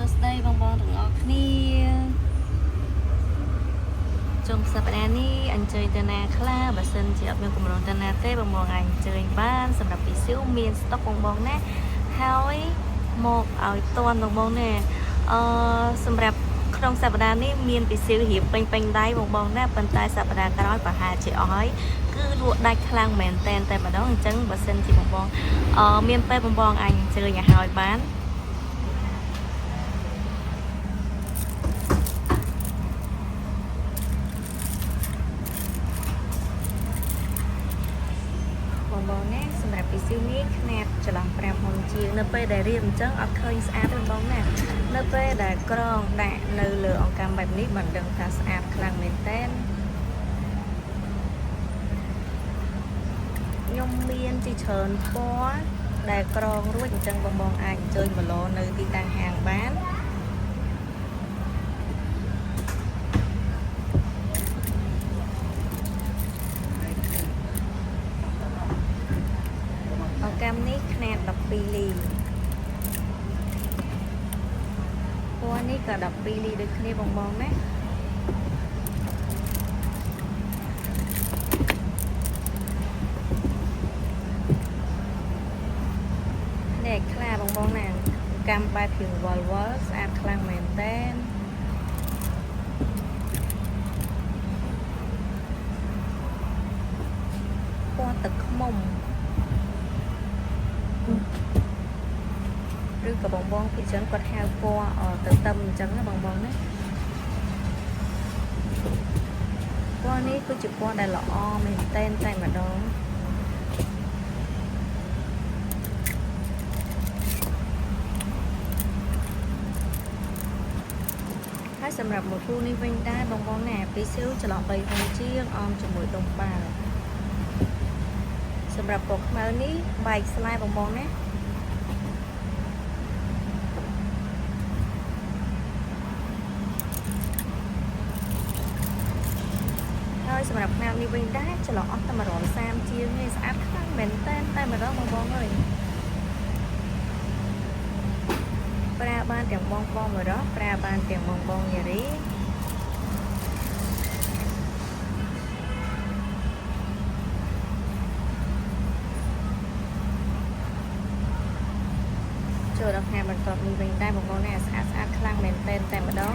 សួស្តីបងបងទាំងអស់គ្នាចុងសប្តាហ៍នេះអញ្ជើញទៅណាខ្លះបើសិនជាអត់មានកម្រងទៅណាទេបងបងអាចអញ្ជើញបានសម្រាប់ពីស៊ីវមានស្តុកបងបងណាហើយមកឲ្យតន់បងបងណាអឺសម្រាប់ក្នុងសប្តាហ៍នេះមានពីស៊ីវរៀបពេញពេញដៃបងបងណាប៉ុន្តែសប្តាហ៍ក្រោយប្រហែលជាអស់ហើយគឺលក់ដាច់ខ្លាំងមែនតែនតែម្ដងអញ្ចឹងបើសិនជាបងបងអឺមានពេលបងបងអាចអញ្ជើញឲ្យហើយបាន បងបងណាសម្រាប់ពីស៊ីវនេះខ្នាតចន្លោះ5ហុនជាងនៅពេលដែលរៀបអញ្ចឹងអត់ឃើញស្អាតទេបងបងណានៅពេលដែលក្រងដាក់នៅលើអង្កាំបែបនេះមិនដឹងថាស្អាតខ្លាំងមែនតើខ្ញុំមានជាច្រើនពណ៌ដែលក្រងរួចអញ្ចឹងបងបងអាចអញ្ជើញបឡនៅទីតាំងហាងបានអង្កាំនេះខ្នាត12លីពណ៌នេះក៏12លីដូចគ្នាបងបងណា នេះខ្លាបងបងណាកម្មបែបរៀងវល់វល់ស្អាតខ្លាំងមែនតើពណ៌ទឹកខ្មុំឬក៏បងបងពីច្រើនគាត់ហៅពណ៌ទៅទឹមអញ្ចឹងណាបងបងណាពណ៌នេះគឺជាពណ៌ដែលល្អមែនតែនតែម្ដងហើយសម្រាប់មួយគូនេះវិញដែរបងបងណាពីស៊ីវចន្លោះ3ហុងជាងអមជាមួយដុំបាល់សម្រាប់ពណ៌ខ្មៅនេះបែកស្លែបងបងណាហើយសម្រាប់ខ្នាតនេះវិញដែរចន្លោះអស់តែ130ជាងនេះស្អាតខ្លាំងមែនតែនតែម្ដងបងបងអើយប្រើបានទាំងបងបងបរោះប្រើបានទាំងបងបងនារីចូលដល់ផ្នែកបន្ទាប់នេះវិញដែរបងបងណាស្អាតស្អាតខ្លាំងមែនតែនតែម្ដង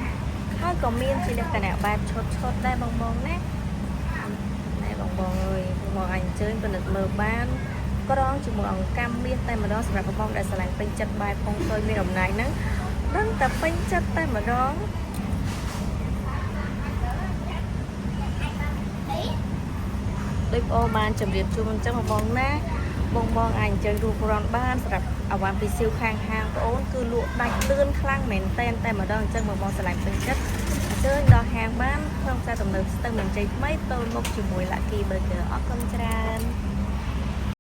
ហើយក៏មានជាលក្ខណៈបែបឈុតឈុតដែរបងបងណាណែបងបងអើយបងបងអាចអញ្ជើញពិនិត្យមើលបានក្រងជាមួយអង្កាំមាសតែម្ដងសម្រាប់បងបងដែលស្រឡាញ់ពេញចិត្តបែបពងសុយមានអំណាចហ្នឹងដឹងតែពេញចិត្តតែម្ដង ដូចបងបានជម្រាបជូនអញ្ចឹងបងបងណាបងបងអាចអញ្ជើញរួបរន់បានសម្រាប់អវ៉ាន់ពីស៊ីវខាងហាងបងអូនគឺលក់ដាច់លឿនខ្លាំងមែនតែនតែម្ដងអញ្ចឹងបងបងស្រឡាញ់ពេញចិត្តអញ្ជើញដល់ហាងបានក្នុងផ្សារទំនើបស្ទឹងមានជ័យថ្មីទល់មុខជាមួយ Lucky Burger អរគុណច្រើន។